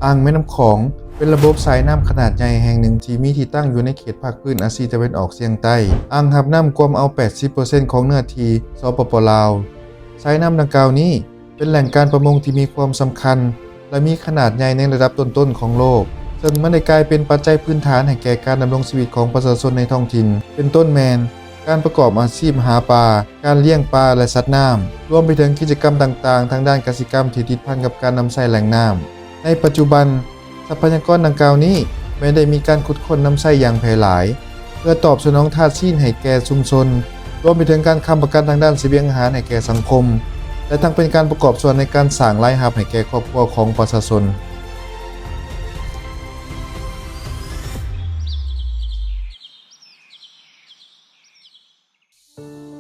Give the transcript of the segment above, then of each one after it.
ອ່າງແມ່ນ້ຳຂອງ ເປັນລະບົບສາຍນ້ຳຂະໜາດໃຫຍ່ແຫ່ງໜຶ່ງທີ່ມີທີ່ຕັ້ງຢູ່ໃນເຂດພາກພື້ນອາຊີຕາເວັນອອກສ່ຽງໃຕ້. ອ່າງຮັບນ້ຳກວມເອົາແປດສິບເປີເຊັນຂອງເນື້ອທີ່ ສປປ ລາວ. ສາຍນ້ຳດັ່ງກ່າວນີ້ ເປັນແຫຼ່ງການປະມົງທີ່ມີຄວາມສຳຄັນ ແລະ ມີຂະໜາດໃຫຍ່ໃນລະດັບຕົ້ນໆຂອງໂລກ, ເຊິ່ງມັນໄດ້ກາຍເປັນປັດໄຈພື້ນຖານໃຫ້ແກ່ການດຳລົງຊີວິດຂອງປະຊາຊົນໃນທ້ອງຖິ່ນ, ເປັນຕົ້ນແມ່ນ ການປະກອບອາຊີບຫາປາ, ການລ້ຽງປາ ແລະ ສັດນ້ຳ, ລວມໄປເຖິງກິດຈະກຳຕ່າງໆທາງດ້ານກະສິກຳທີ່ຕິດພັນກັບການນຳໃຊ້ແຫຼ່ງນ້ຳ. ໃນປັດຈຸບັນ, ຊັບພະຍາກອນດັ່ງກ່າວນີ້ແມ່ນໄດ້ມີການຂຸດຄົ້ນນຳໃຊ້ຢ່າງແຜ່ຫຼາຍ ເພື່ອຕອບສະໜອງທາດຊີ້ນໃຫ້ແກ່ຊຸມຊົນ, ລວມໄປເຖິງການຄ້ຳປະກັນທາງດ້ານສະບຽງອາຫານໃຫ້ແກ່ສັງຄົມ ແລະ ທັງເປັນການປະກອບສ່ວນໃນການສ້າງລາຍຮັບໃຫ້ແກ່ຄອບຄົວຂອງປະຊາຊົນ.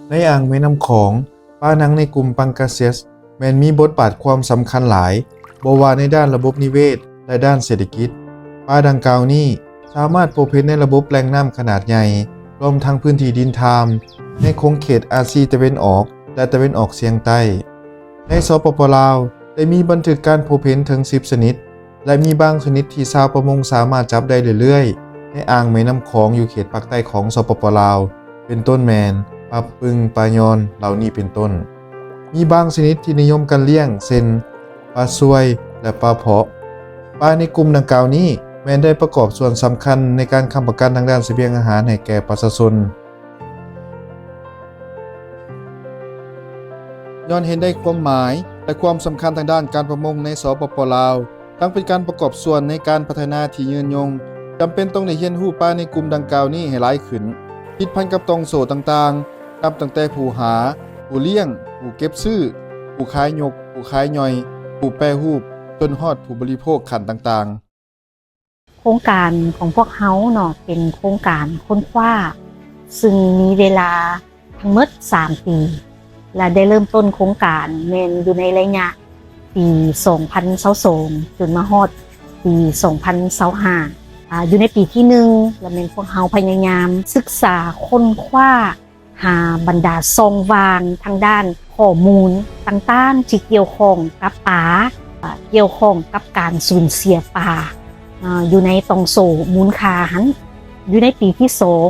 ໃນອ່າງແມ່ນ້ຳຂອງ, ປາໜັງໃນກຸ່ມ Pangaseas ແມ່ນມີບົດບາດຄວາມສຳຄັນຫຼາຍ, ບໍ່ວ່າໃນດ້ານລະບົບນິເວດ ແລະ ດ້ານເສດຖະກິດ. ປາດັ່ງກ່າວນີ້ສາມາດພົບເຫັນໃນລະບົບແຫຼ່ງນ້ຳຂະໜາດໃຫຍ່, ລວມທັງພື້ນທີ່ດິນທາມ ໃນຂົງເຂດອາຊີຕາເວັນອອກ ແລະ ຕາເວັນອອກສ່ຽງໃຕ້. ໃນ ສປປ ລາວ ໄດ້ມີບັນທຶກການພົບເຫັນເຖິງສິບຊະນິດ ແລະ ມີບາງຊະນິດທີ່ຊາວປະມົງສາມາດຈັບໄດ້ເລື້ອຍໆ ໃນອ່າງແມ່ນ້ຳຂອງຢູ່ເຂດພາກໃຕ້ຂອງ ສປປ ລາວ ເປັນຕົ້ນແມ່ນ ປາປຶງ, ປາຍອນ ເຫຼົ່ານີ້ເປັນຕົ້ນ. ມີບາງຊະນິດທີ່ນິຍົມກັນລ້ຽງ ເຊັ່ນ ປາຊວຍ ແລະ ປາເພາະ. ປາໃນກຸ່ມດັ່ງກ່າວນີ້ແມ່ນໄດ້ປະກອບສ່ວນສຳຄັນໃນການຄ້ຳປະກັນທາງດ້ານສະບຽງອາຫານໃຫ້ແກ່ປະຊາຊົນ. ຍ້ອນເຫັນໄດ້ຄວາມໝາຍ ແລະ ຄວາມສຳຄັນທາງດ້ານການປະມົງໃນ ສປປ ລາວ, ທັງເປັນການປະກອບສ່ວນໃນການພັດທະນາທີ່ຍືນຍົງ, ຈຳເປັນຕ້ອງໄດ້ຮຽນຮູ້ປາໃນກຸ່ມດັ່ງກ່າວນີ້ໃຫ້ຫຼາຍຂຶ້ນ, ຕິດພັນກັບຕ່ອງໂສ້ຕ່າງໆ, ນັບຕັ້ງແຕ່ຜູ້ຫາ, ຜູ້ລ້ຽງ, ຜູ້ເກັບຊື້, ຜູ້ຂາຍຍົກ, ຜູ້ຂາຍຍ່ອຍ, ຜູ້ແປຮູບ, ຈົນຮອດຜູ້ບໍລິໂພກຂັ້ນຕ່າງໆ. ໂຄງການຂອງພວກເຮົາເນາະ ເປັນໂຄງການຄົ້ນຄວ້າ ຊຶ່ງມີເວລາທັງໝົດສາມປີ ແລະ ໄດ້ເລີ່ມຕົ້ນໂຄງການແມ່ນຢູ່ໃນໄລຍະປີສອງພັນຊາວສອງ ຈົນມາຮອດປີສອງພັນຊາວຫ້າ. ອາ ຢູ່ໃນປີທີໜຶ່ງ ລະແມ່ນພວກເຮົາພະຍາຍາມສຶກສາຄົ້ນຄວ້າ ຫາບັນດາຊ່ອງວ່າງທາງດ້ານຂໍ້ມູນຕ່າງໆທີ່ກ່ຽວຂ້ອງກັບປາ, ກ່ຽວຂ້ອງກັບການສູນເສຍປາ ຢູ່ໃນຕ່ອງໂສ້ມູນຄ່າຫັ້ນ. ຢູ່ໃນປີທີສອງ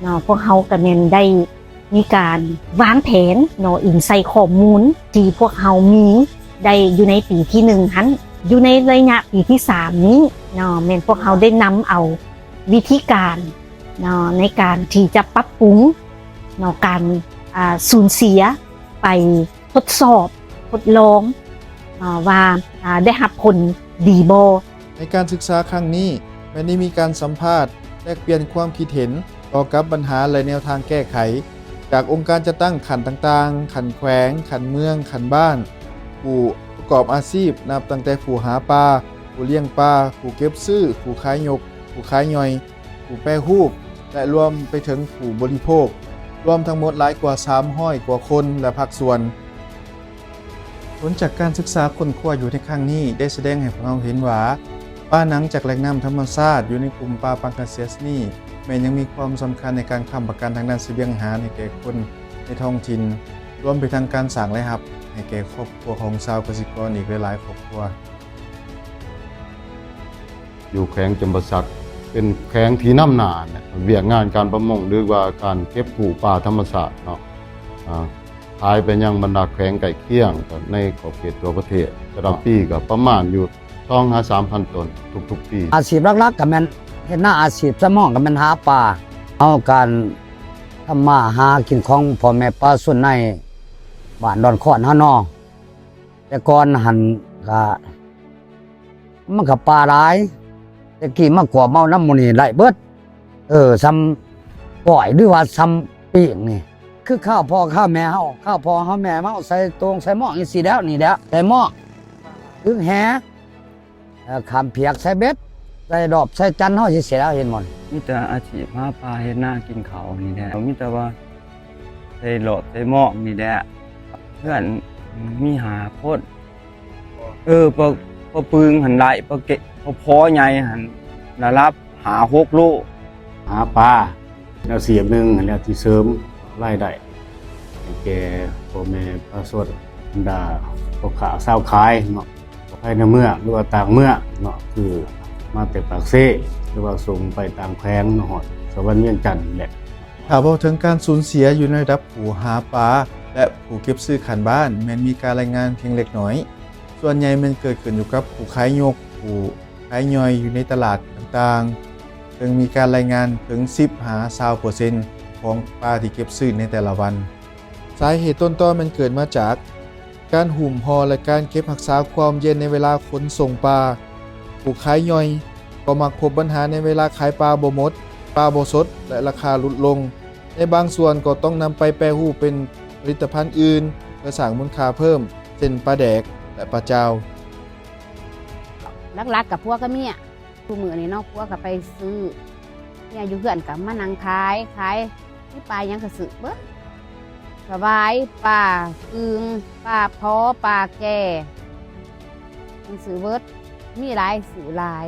ເນາະ ພວກເຮົາກະແມ່ນໄດ້ມີການວາງແຜນເນາະ ອີງໃສ່ຂໍ້ມູນທີ່ພວກເຮົາມີໄດ້ຢູ່ໃນປີທີໜຶ່ງຫັ້ນ. ຢູ່ໃນໄລຍະປີທີສາມນີ້ເນາະ ແມ່ນພວກເຮົາໄດ້ນຳເອົາວິທີການ ເນາະ ໃນການທີ່ຈະປັບປຸງເນາະ ການ ອາ ສູນເສຍໄປທົດສອບທົດລອງເນາະ ວ່າ ອາ ໄດ້ຮັບຜົນດີບໍ່. ໃນການສຶກສາຄັ້ງນີ້ ແມ່ນໄດ້ມີການສຳພາດແລກປ່ຽນຄວາມຄິດເຫັນຕໍ່ກັບບັນຫາ ແລະ ແນວທາງແກ້ໄຂ ຈາກອົງການຈັດຕັ້ງຂັ້ນຕ່າງໆ, ຂັ້ນແຂວງ, ຂັ້ນເມືອງ, ຂັ້ນບ້ານ, ຜູ້ປະກອບອາຊີບ ນັບຕັ້ງແຕ່ຜູ້ຫາປາ, ຜູ້ລ້ຽງປາ, ຜູ້ເກັບຊື້, ຜູ້ຂາຍຍົກ, ຜູ້ຂາຍຍ່ອຍ, ຜູ້ແປຮູບ ແລະ ລວມໄປເຖິງຜູ້ບໍລິໂພກ, ລວມທັງໝົດຫຼາຍກວ່າສາມຮ້ອຍກວ່າຄົນ ແລະ ພາກສ່ວນ. ຜົນຈາກການສຶກສາຄົ້ນຄວ້າຢູ່ໃນຄັ້ງນີ້ ໄດ້ສະແດງໃຫ້ພວກເຮົາເຫັນວ່າ ປາໜັງຈາກແຫຼ່ງນ້ຳທຳມະຊາດຢູ່ໃນກຸ່ມປ່າ Pangaseas ນີ້ ແມ່ນຍັງມີຄວາມສຳຄັນໃນການຄ້ຳປະກັນທາງດ້ານສະບຽງອາຫານໃຫ້ແກ່ຄົນໃນທ້ອງຖິ່ນ, ລວມໄປທັງການສ້າງລາຍຮັບໃຫ້ແກ່ຄອບຄົວຂອງຊາວກະສິກອນອີກຫຼາຍໆຄອບຄົວ. ຢູ່ແຂວງຈຳປາສັກ ເປັນແຂວງທີ່ນຳໜ້າໃນວຽກງານການປະມົງ ຫຼືວ່າການເກັບກູ້ປາທຳມະຊາດເນາະ ອາ ຂາຍໄປຍັງບັນດາແຂວງໃກ້ຄຽງ ໃນຂອບເຂດທົ່ວປະເທດ. ແຕ່ລະປີກໍປະມານຢູ່ສອງຫາສາມພັນຕົນທຸກໆປີ. ອາຊີບຫຼັກໆກໍແມ່ນເຮັດນາ, ອາຊີບສຳຮອງກໍແມ່ນຫາປາ. ເອົາການທຳມາຫາກິນຂອງພໍ່ແມ່ປະຊາຊົນໃນບ້ານດອນຄອນເຮົາເນາະ ແຕ່ກ່ອນຫັ້ນກະ ມັນກະປາຫຼາຍ, ແຕ່ກີ້ມາກວມເອົານຳໝູ່ນີ້ໄດ້ເບິດ. ເອີ ສ່ຳກ້ອຍ ຫຼືວ່າສ່ຳປີ້ງນີ້ ຄືຄາວພໍ່ຄາວແມ່ເຮົາ, ຄາວພໍ່ເຮົາແມ່ເຮົາໃສ່ໂຕ່ງໃສ່ໝອກຈັ່ງຊີ້ແລ້ວ ນີ້ແຫຼະ ໃສ່ໝອກ ຕຶກແຫ ເອີ ຂ້າມພຽກ ໃສ່ເບັດ ໃສ່ລອບໃສ່ຈັນເຮົາຈັ່ງຊີ້ແລ້ວ ເຫັນບໍ່? ມີແຕ່ອາຊີບຫາປາເຮັດນາກິນເຂົ້ານີ້ແຫຼະ, ມີແຕ່ວ່າໃສ່ລອບໃສ່ໝອກນີ້ແຫຼະ. ເພື່ອນມີຫ້າຄົນ. ເອີ ປາ ປາປຶງຫັ້ນໄດ້ ປາເກະ ປາພໍໃຫຍ່ຫັ້ນລະດັບຫ້າຫົກໂລ. ຫາປາແນວສຽບໜຶ່ງຫັ້ນແຫຼະ ທີ່ເສີມລາຍໄດ້ໃຫ້ແກ່ພໍ່ແມ່ປະຊາຊົນ ບັນດາພໍ່ຄ້າຊາວຂາຍເນາະ. ເພ ພາຍໃນເມືອງ ຫຼືວ່າຕ່າງເມືອງເນາະ ຄືມາແຕ່ປາກເຊ ຫຼືວ່າສົ່ງໄປຕ່າງແຂວງເນາະ ຮອດສະຫວັນວຽງຈັນແຫຼະ. ຖ້າເວົ້າເຖິງການສູນເສຍຢູ່ໃນລະດັບຜູ້ຫາປາ ແລະ ຜູ້ເກັບຊື້ຂັ້ນບ້ານ ແມ່ນມີການລາຍງານພຽງເລັກນ້ອຍ, ສ່ວນໃຫຍ່ແມ່ນເກີດຂຶ້ນຢູ່ກັບຜູ້ຂາຍຍົກ, ຜູ້ຂາຍຍ່ອຍຢູ່ໃນຕະຫຼາດຕ່າງໆ, ເຊິ່ງມີການລາຍງານເຖິງສິບຫາຊາວເປີເຊັນຂອງປາທີ່ເກັບຊື້ໃນແຕ່ລະວັນ. ສາເຫດຕົ້ນຕໍແມ່ນເກີດມາຈາກ ການຫຸ້ມຫໍ່ ແລະ ການເກັບຮັກສາຄວາມເຢັນໃນເວລາຂົນສົ່ງປາ. ຜູ້ຂາຍຍ່ອຍກໍມັກພົບບັນຫາໃນເວລາຂາຍປາບໍ່ໝົດ, ປາບໍ່ສົດ ແລະ ລາຄາຫຼຸດລົງ. ໃນບາງສ່ວນກໍຕ້ອງນຳໄປແປຮູບເປັນຜະລິດຕະພັນອື່ນ ເພື່ອສ້າງມູນຄ່າເພີ່ມ ເຊັ່ນ ປາແດກ ແລະ ປາຈ່າວ. ຫຼັກໆ ກັບຜົວກັບເມຍ. ທຸກມື້ນີ້ເນາະ ຜົວກໍໄປຊື້, ເມຍຢູ່ເຮືອນກໍມານັ່ງຂາຍ, ຂາຍ ມີປາຫຍັງກໍຊື້ເບິດ, ສະຫວາຍ, ປາປຶງ, ປາພໍ, ປາແກ່, ມັນຊື້ເບິດ, ມີຫຼາຍ ຊື້ຫຼາຍ,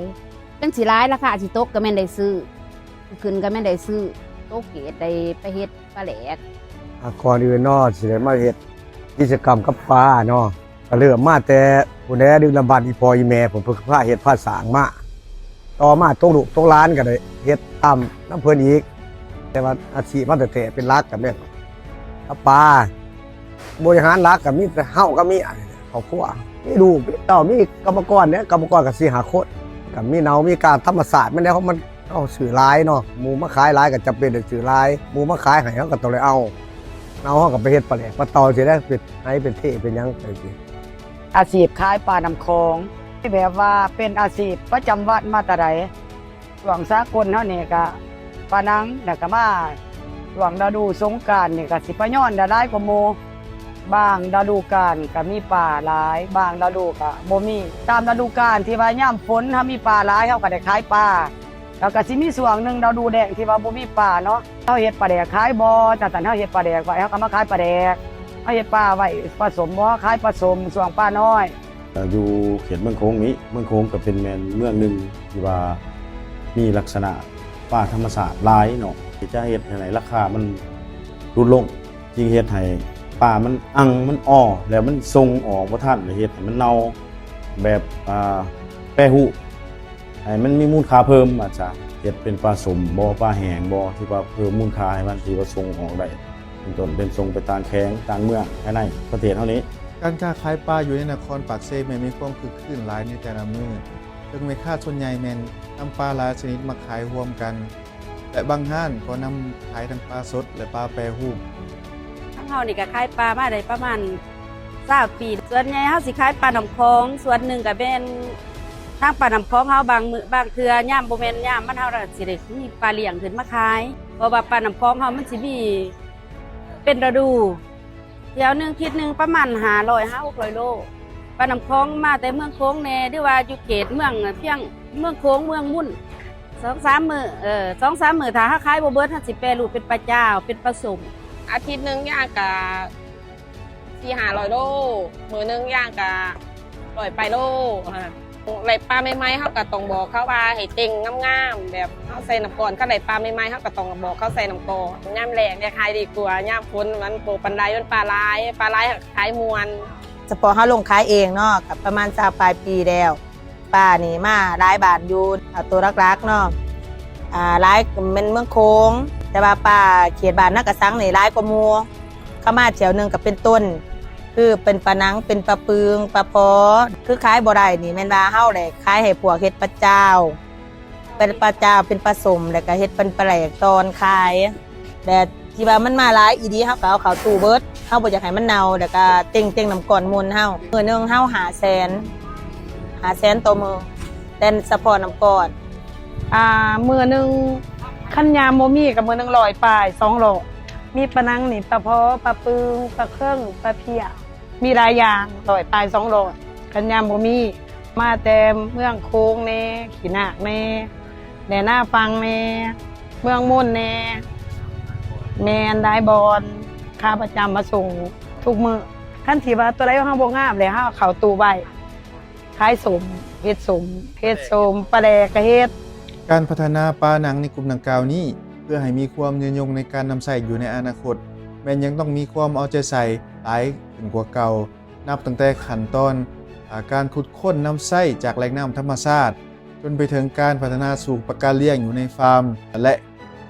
ເປັນຊິຫຼາຍ ລາຄາຊິຕົກກໍແມ່ນໄດ້ຊື້, ຂຶ້ນກໍແມ່ນໄດ້ຊື້, ຕົກເກດໄດ້ໄປເຮັດປາແດກ. ອາ ກ່ອນອື່ນເນາະ ຊິໄດ້ມາເຮັດກິດຈະກຳກັບປາເນາະ ກໍເລີ່ມມາແຕ່ພຸ້ນແຫຼະ ດຶກດຳບັນອີ່ພໍ່ອີ່ແມ່ພຸ້ນ ເພິ່ນພາເຮັດພາສ້າງມາ, ຕໍ່ມາຕົກລູກຕົກຫຼານກໍໄດ້ເຮັດຕາມນຳເພິ່ນອີກ. ແຕ່ວ່າອາຊີບມາແຕ່ແຕ່ເປັນຫຼັກກໍແມ່ນຫາປາ, ບໍລິຫານຫຼັກກໍມີແຕ່ເຮົາກັບເມຍ ຄອບຄົວ, ມີລູກມີເຕົ້າ, ມີກຳມະກອນເດ້, ກຳມະກອນກໍສີ່ຫ້າຄົນ, ກໍມີເນົ່າມີການທຳມະຊາດມັນແຫຼະ ເຮົາມັນ ເຮົາຊື້ຫຼາຍເນາະ ໝູ່ມາຂາຍຫຼາຍກໍຈຳເປັນໄດ້ຊື້ຫຼາຍ, ໝູ່ມາຂາຍໃຫ້ເຮົາກໍຕ້ອງໄດ້ເອົາ, ເອົາເຮົາກໍໄປເຮັດປາແດກປາເຕົ່າຊີ້ແຫຼະ ເປັນໄຫເປັນເທເປັນຫຍັງຈັ່ງຊີ້. ອາຊີບຂາຍປານ້ຳຂອງ ແບບວ່າເປັນອາຊີບປະຈຳວັນມາແຕ່ໃດ, ຊ່ວງສາກົນເຮົານີ້ກະປາໜັງ ແລ້ວກະມາຊ່ວງລະດູສົງການນີ້ກະຊິປາຍອນໄດ້ຫຼາຍກວ່າໝູ່. ບາງລະດູການກະມີປາຫຼາຍ, ບາງລະດູກະບໍ່ມີ. ຕາມລະດູການທີ່ວ່າຍາມຝົນເຮົາມີປາຫຼາຍ ເຮົາກະໄດ້ຂາຍປາ, ແລ້ວກະຊິມີຊ່ວງໜຶ່ງລະດູແລ້ງທີ່ວ່າບໍ່ມີປາເນາະ, ເຮົາເຮັດປາແດກຂາຍບໍ່ ຈັ່ງຊັ້ນ ເຮົາເຮັດປາແດກໄວ້ ເຮົາກະມາຂາຍປາແດກ, ເຮົາເຮັດປາໄວ້ປະສົມບໍ່ ເຮົາຂາຍປາສົ້ມ ຊ່ວງປານ້ອຍ. ຢູ່ເຂດເມືອງໂຂງນີ້ ເມືອງໂຂງກໍເປັນແມ່ນເມືອງໜຶ່ງທີ່ວ່າມີລັກສະນະປາທຳມະຊາດຫຼາຍເນາະ ທີ່ຈະເຮັດໃຫ້ລາຄາມັນຫຼຸດລົງ ຈຶ່ງເຮັດໃຫ້ປາມັນອັ່ງ ມັນອໍ ແລ້ວມັນສົ່ງອອກບໍ່ທັນ ແລ້ວເຮັດໃຫ້ມັນເນົ່າ ແບບ ອ່າ ແປຮູບໃຫ້ມັນມີມູນຄ່າເພີ່ມ ອາດຈະເຮັດເປັນປາສົ້ມບໍ່ ປາແຫ້ງບໍ່ ທີ່ວ່າເພີ່ມມູນຄ່າໃຫ້ມັນ ທີ່ວ່າສົ່ງອອກໄດ້ ເປັນຕົ້ນ ເປັນສົ່ງໄປຕ່າງແຂວງຕ່າງເມືອງພາຍໃນປະເທດເຮົານີ້. ການຄ້າຂາຍປາຢູ່ໃນນະຄອນປາກເຊແມ່ນມີຄວາມຄຶກຄື້ນຫຼາຍໃນແຕ່ລະມື້, ເຊິ່ງແມ່ຄ້າສ່ວນໃຫຍ່ແມ່ນນຳປາຫຼາຍຊະນິດມາຂາຍຮ່ວມກັນ ແລະ ບາງຮ້ານກໍນຳຂາຍທັງປາສົດ ແລະ ປາແປຮູບ. ທາງເຮົານີ້ກໍຂາຍປາມາໄດ້ປະມານຊາວປີ, ສ່ວນໃຫຍ່ເຮົາຊິຂາຍປານ້ຳຂອງ, ສ່ວນໜຶ່ງກໍແມ່ນທາງປານ້ຳຂອງເຮົາ ບາງມື້ ບາງເທື່ອຍາມບໍ່ແມ່ນຍາມມັນ ເຮົາກໍຊິໄດ້ມີປາລ້ຽງຂຶ້ນມາຂາຍ, ເພາະວ່າປານ້ຳຂອງເຮົາມັນຊິມີ ເປັນລະດູ, ຖ້ຽວໜຶ່ງທິດໜຶ່ງປະມານຫ້າຮ້ອຍຫາຫົກຮ້ອຍໂລ. ປານ້ຳຂອງມາແຕ່ເມືອງໂຂງແດ່ ຫຼືວ່າຢູ່ເຂດເມືອງພຽງ ເມືອງໂຂງ ເມືອງມຸນ ສອງສາມມື້ ເອີ ສອງສາມມື້ ຖ້າເຮົາຂາຍບໍ່ເບິດ ເຮົາຊິແປຮູບເປັນປາຈ້າວ ເປັນປາສົ້ມ. ອາທິດໜຶ່ງຢ່າງກະສີ່ຫ້າຮ້ອຍໂລ, ມື້ໜຶ່ງຢ່າງກະ ຮ້ອຍປາຍໂລ. ໄດ້ປາໃໝ່ໆ ເຮົາກໍຕ້ອງບອກເຂົາວ່າໃຫ້ເຕັງງາມໆ ແບບເຮົາໃສ່ນ້ຳກ້ອນ, ຄັນໄດ້ປາໃໝ່ໆ ເຮົາກໍຕ້ອງບອກເຂົາໃສ່ນ້ຳກ້ອນ. ຍາມແລ້ງໄດ້ຂາຍດີກວ່າ, ຍາມຝົນມັນບໍ່ປານໃດ, ມັນປາຫຼາຍ, ປາຫຼາຍເຮົາກໍຂາຍມ່ວນ. ສະເພາະເຮົາລົງຂາຍເອງເນາະ ກໍປະມານຊາວປາຍປີແລ້ວ. ປານີ້ມາຫຼາຍບ້ານຢູ່, ເອົາໂຕຫຼັກໆເນາະ ອ່າ ຫຼາຍກໍແມ່ນເມືອງໂຂງ, ແຕ່ວ່າປາເຂດບ້ານນາກະສັງນີ້ຫຼາຍກວ່າໝູ່. ເຂົາມາຖ້ຽວໜຶ່ງກໍເປັນໂຕນ ຄືເປັນປາໜັງ ເປັນປາປຶງ ປາພໍ ຄືຂາຍບໍ່ໄດ້ນີ້ ແມ່ນວ່າເຮົາແຫຼະຂາຍໃຫ້ພວກເຮັດປາຈ່າວ ເປັນປາຈ່າວ ເປັນປາສົ້ມ ແລ້ວກໍເຮັດເປັນປາແດກຕອນຂາຍ. ແຕ່ທີ່ວ່າມັນມາຫຼາຍອີ່ຫຼີ ເຮົາກໍເອົາເຂົ້າຕູ້ເບິດ, ເຮົາບໍ່ຢາກໃຫ້ມັນເນົ່າ ແລ້ວກໍເຕັງ ເຕັງນ້ຳກ້ອນໝູ່ເຮົາ. ມື້ໜຶ່ງເຮົາຫ້າແສນ ຫ້າແສນຕໍ່ມື້ ແຕ່ສະເພາະນ້ຳກ້ອນ. ອ່າ ມື້ໜຶ່ງ ຄັນຍາມບໍ່ມີກໍມື້ໜຶ່ງຮ້ອຍປາຍ ສອງຮ້ອຍ. ມີປາໜັງນີ້ ປາພໍ ປາປຶງ ປາເຄິງ ປາເພຍ ມີຫຼາຍຢ່າງ ຮ້ອຍປາຍ ສອງຮ້ອຍ ຄັນຍາມບໍ່ມີ. ມາແຕ່ເມືອງໂຂງແດ່ ຂີ້ນາກແດ່ ແດ່ນາຝັ່ງແດ່ ເມືອງມົນແດ່ ແມ່ນຫຼາຍບ່ອນ ຂາປະຈຳມາສົ່ງທຸກມື້. ຄັນທີ່ວ່າຕົວໃດເຮົາບໍ່ງາມແລ້ວ ເຮົາເອົາເຂົ້າຕູ້ໄວ້. ຂາຍສົ້ມ ເຮັດສົ້ມ ເຮັດສົ້ມ ປາແດກກະເຮັດ. ການພັດທະນາປາໜັງໃນກຸ່ມດັ່ງກ່າວນີ້ ເພື່ອໃຫ້ມີຄວາມຍືນຍົງໃນການນຳໃຊ້ຢູ່ໃນອະນາຄົດ ແມ່ນຍັງຕ້ອງມີຄວາມເອົາໃຈໃສ່ຫຼາຍຂຶ້ນກວ່າເກົ່າ, ນັບຕັ້ງແຕ່ຂັ້ນຕອນ ການຂຸດຄົ້ນນຳໃຊ້ຈາກແຫຼ່ງນ້ຳທຳມະຊາດ ຈົນໄປເຖິງການພັດທະນາສູບປາກາລ້ຽງຢູ່ໃນຟາມ ແລະ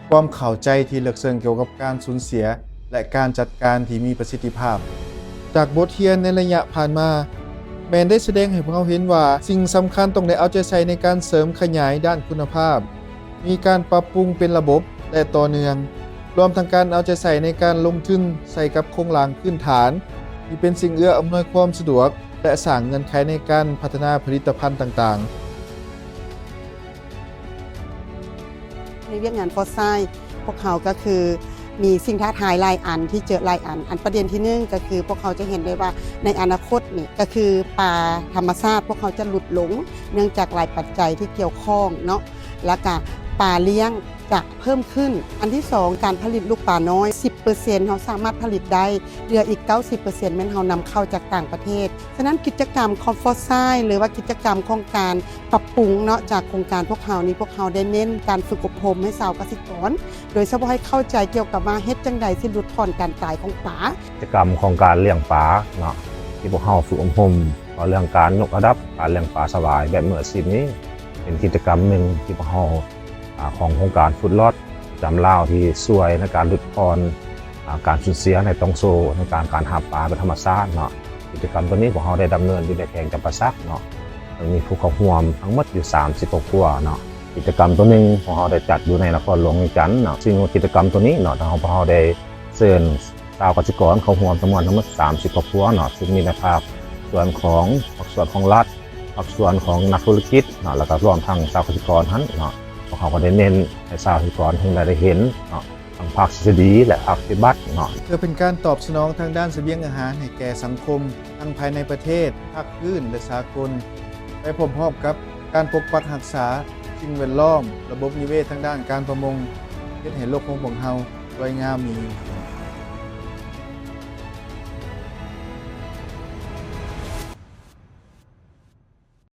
ຄວາມເຂົ້າໃຈທີ່ເລິກເຊິ່ງກ່ຽວກັບການສູນເສຍ ແລະ ການຈັດການທີ່ມີປະສິດທິພາບ. ຈາກບົດຮຽນໃນໄລຍະຜ່ານມາ ແມ່ນໄດ້ສະແດງໃຫ້ພວກເຮົາເຫັນວ່າ ສິ່ງສຳຄັນຕ້ອງໄດ້ເອົາໃຈໃສ່ໃນການເສີມຂະຫຍາຍດ້ານຄຸນນະພາບ, ມີການປັບປຸງເປັນລະບົບ ແລະ ຕໍ່ເນື່ອງ, ລວມທັງການເອົາໃຈໃສ່ໃນການລົງທຶນໃສ່ກັບໂຄງລ່າງພື້ນຖານ ທີ່ເປັນສິ່ງເອື້ອອຳນວຍຄວາມສະດວກ ແລະ ສ້າງເງື່ອນໄຂໃນການພັດທະນາຜະລິດຕະພັນຕ່າງໆ. ໃນວຽກງານຟອດຊາຍ ພວກເຮົາກໍຄືມີສິ່ງທ້າທາຍຫຼາຍອັນ ທີ່ເຈີຫຼາຍອັນ. ອັນປະເດັນທີໜຶ່ງກໍຄືພວກເຮົາຈະເຫັນໄດ້ວ່າ ໃນອະນາຄົດນີ້ກໍຄືປາທຳມະຊາດພວກເຮົາຈະຫຼຸດລົງ ເນື່ອງຈາກຫຼາຍປັດໄຈທີ່ກ່ຽວຂ້ອງເນາະ ແລ້ວກະປາລ້ຽງຈະເພີ່ມຂຶ້ນ. ອັນທີສອງ ການຜະລິດລູກປານ້ອຍ ສິບເປີເຊັນ ເຮົາສາມາດຜະລິດໄດ້ ເຫຼືອອີກ ເກົ້າສິບເປີເຊັນ ແມ່ນເຮົານຳເຂົ້າຈາກຕ່າງປະເທດ. ສະນັ້ນ ກິດຈະກຳຂອງຟອດຊາຍ ຫຼືວ່າກິດຈະກຳຂອງການປັບປຸງເນາະ ຈາກໂຄງການພວກເຮົານີ້ ພວກເຮົາໄດ້ເນັ້ນການຝຶກອົບຮົມໃຫ້ຊາວກະສິກອນ ໂດຍສະເພາະໃຫ້ເຂົ້າໃຈກ່ຽວກັບວ່າເຮັດຈັ່ງໃດຊິຫຼຸດຜ່ອນການຕາຍຂອງປາ. ກິດຈະກຳຂອງການລ້ຽງປາເນາະ ທີ່ພວກເຮົາຝຶກອົບຮົມ ເວົ້າເລື່ອງການຍົກລະດັບການລ້ຽງປາສະຫວາຍແບບມືອາຊີບນີ້ ເປັນກິດຈະກຳໜຶ່ງທີ່ພວກເຮົາ ອາ ຂອງໂຄງການ Food Lot ປະຈຳລາວ ທີ່ຊ່ວຍໃນການຫຼຸດຜ່ອນ ອາ ການສູນເສຍໃນຕ່ອງໂສ້ໃນການ ການຫາປາແບບທຳມະຊາດເນາະ. ກິດຈະກຳໂຕນີ້ພວກເຮົາໄດ້ດຳເນີນຢູ່ໃນແຂວງຈຳປາສັກເນາະ ເຊິ່ງມີຜູ້ເຂົ້າຮ່ວມທັງໝົດຢູ່ສາມສິບຄອບຄົວເນາະ. ກິດຈະກຳໂຕໜຶ່ງພວກເຮົາໄດ້ຈັດຢູ່ໃນນະຄອນຫຼວງວຽງຈັນເນາະ ຊຶ່ງກິດຈະກຳໂຕນີ້ເນາະ ທາງພວກເຮົາໄດ້ເຊີນຊາວກະສິກອນເຂົ້າຮ່ວມຈຳນວນທັງໝົດສາມສິບຄອບຄົວເນາະ ຊຶ່ງມີໃນພາກສ່ວນຂອງ ພາກສ່ວນຂອງລັດ ພາກສ່ວນຂອງນັກທຸລະກິດເນາະ ແລ້ວກໍລວມທັງຊາວກະສິກອນຫັ້ນເນາະ. ພວກເຮົາກໍໄດ້ເນັ້ນໃຫ້ຊາວກະສິກອນທັງໄດ້ເຫັນເນາະ ທັງພາກທິດສະດີ ແລະ ພາກປະຕິບັດເນາະ. ເພື່ອເປັນການຕອບສະໜອງ ທາງດ້ານສະບຽງອາຫານໃຫ້ແກ່ສັງຄົມ ທັງພາຍໃນປະເທດ, ພາກພື້ນ ແລະ ສາກົນ ໄປພ້ອມໆກັບການປົກປັກຮັກສາສິ່ງແວດລ້ອມ, ລະບົບນິເວດທາງດ້ານການປະມົງ ເຮັດໃຫ້ໂລກຂອງພວກເຮົາສວຍງາມມີ